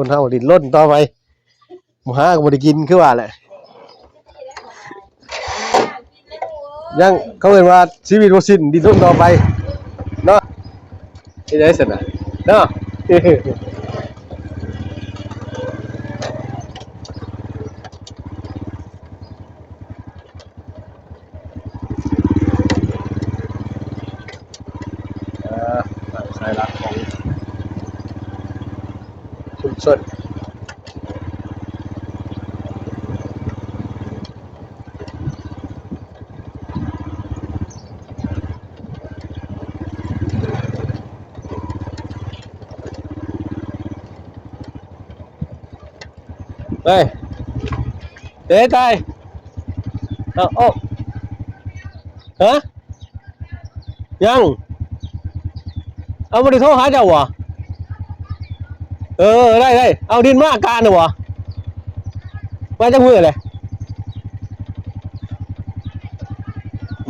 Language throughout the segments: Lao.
ຄົນເຮົາດີ້ນລົນຕໍ່ໄປ ບໍ່ຫາກໍບໍ່ໄດ້ກິນຄືວ່າແຫຼະ. ຍັງ ເຂົາເອີ້ນວ່າຊີວິດບໍ່ສິ້ນ ດີ້ນລົນຕໍ່ໄປເນາະ. ເຮັດໄດ້ຊັ້ນນະເນາະ. ເອີ ຮ້ານຂາຍຫຼັກຂອງຊຸມຊົນ. ເອີຍ ເອີຍ ຕາຍ ເອົາ ເອົາ ຮະ? ຍັງ ເອົາ ບໍ່ໄດ້ໂທຫາເຈົ້າຫວາ? ເອີ ໄດ້ໆ ເອົາດິນມາການນະຫວາ? ມາຈັກມື້ແຫຼະ?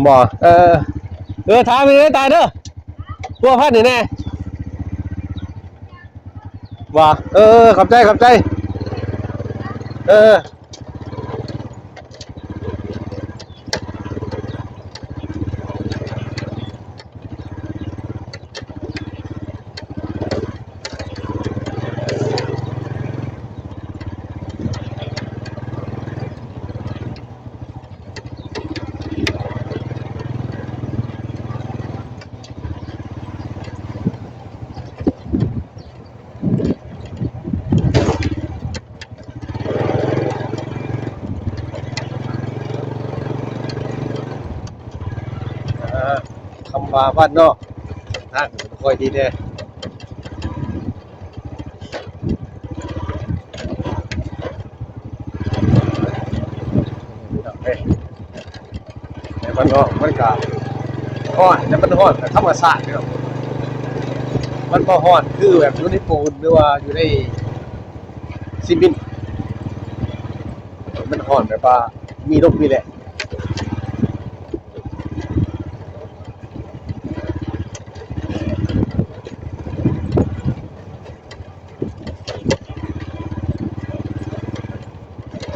ບໍ່ ເອີ ເອີ ຖາມນີ້ເດີ ຕາຍເດີ ພົວພັນນີ້ແດ່. ວ່າ ເອີ ຂອບໃຈ ຂອບໃຈ ເອີ. ອ່າ ຄຳວ່າບ້ານນອກ ທາງບໍ່ຄ່ອຍດີແດ່. ໃນບ້ານນອກມັນກະຮ້ອນ ແຕ່ມັນຮ້ອນແບບທຳມະຊາດເນາະ ມັນບໍ່ຮ້ອນຄືແບບຢູ່ໃນປູນ ຫຼືວ່າຢູ່ໃນຊີເມັນ ມັນຮ້ອນແບບວ່າມີລົມມີແດດ.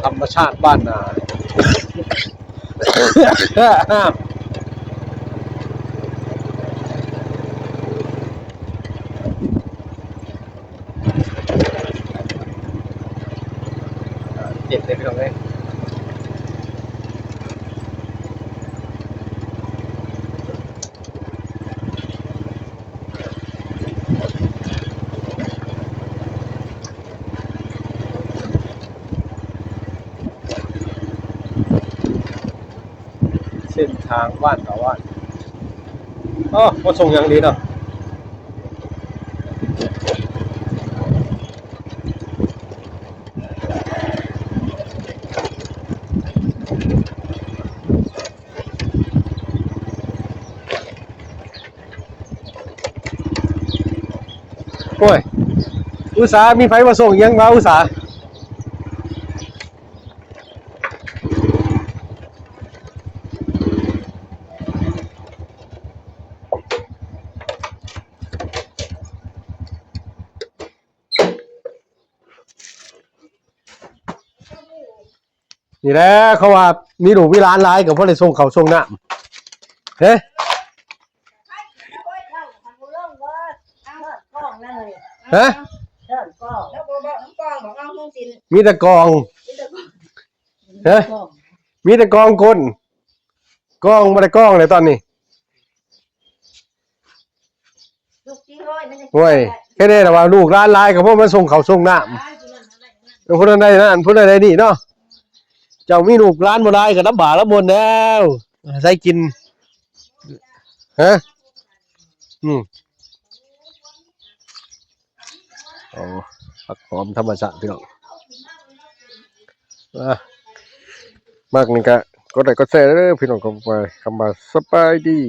ທຳມະຊາດບ້ານນາ. ເຈັບເດ້ພີ່ນ້ອງເອີຍ. ເສັ້ນທາງບ້ານກະບ້ານ ອໍ ມາສົ່ງຢ່າງດີເນາະ. ໂອ້ຍ ອຸດສາມີໃຜມາສົ່ງຫຍັງວະ ອຸດສາ? ນີ້ແຫຼະ ເຂົາວ່າມີລູກມີຫຼານຫຼາຍ ກໍບໍ່ໄດ້ສົ່ງເຂົ້າສົ່ງນ້ຳ ເຮະ ຮະ ມີແຕ່ກອງ ຮະ ມີແຕ່ກອງກົ້ນ ກອງບໍ່ໄດ້ກອງເລີຍຕອນນີ້. ໂອ້ຍ ແຄ່ນີ້ລະວ່າລູກຫຼານຫຼາຍກໍບໍ່ມາສົ່ງເຂົ້າສົ່ງນ້ຳ ຜູ້ນັ້ນໄດ້ນັ້ນ ຜູ້ນັ້ນໄດ້ນີ້ເນາະ. ເຈົ້າມີລູກຫຼານບໍ່ຫຼາຍກໍລຳບາກລຳບົນແລ້ວ ອາໄສກິນ ຮະ ອືມ ໂອ້ ຜັກຫອມທຳມະຊາດພີ່ນ້ອງ ອາ ມັກນີ້ກະກົດໄລ້ກົດແຊເດີພີ່ນ້ອງ ຄຳວ່າສະບາຍດີ.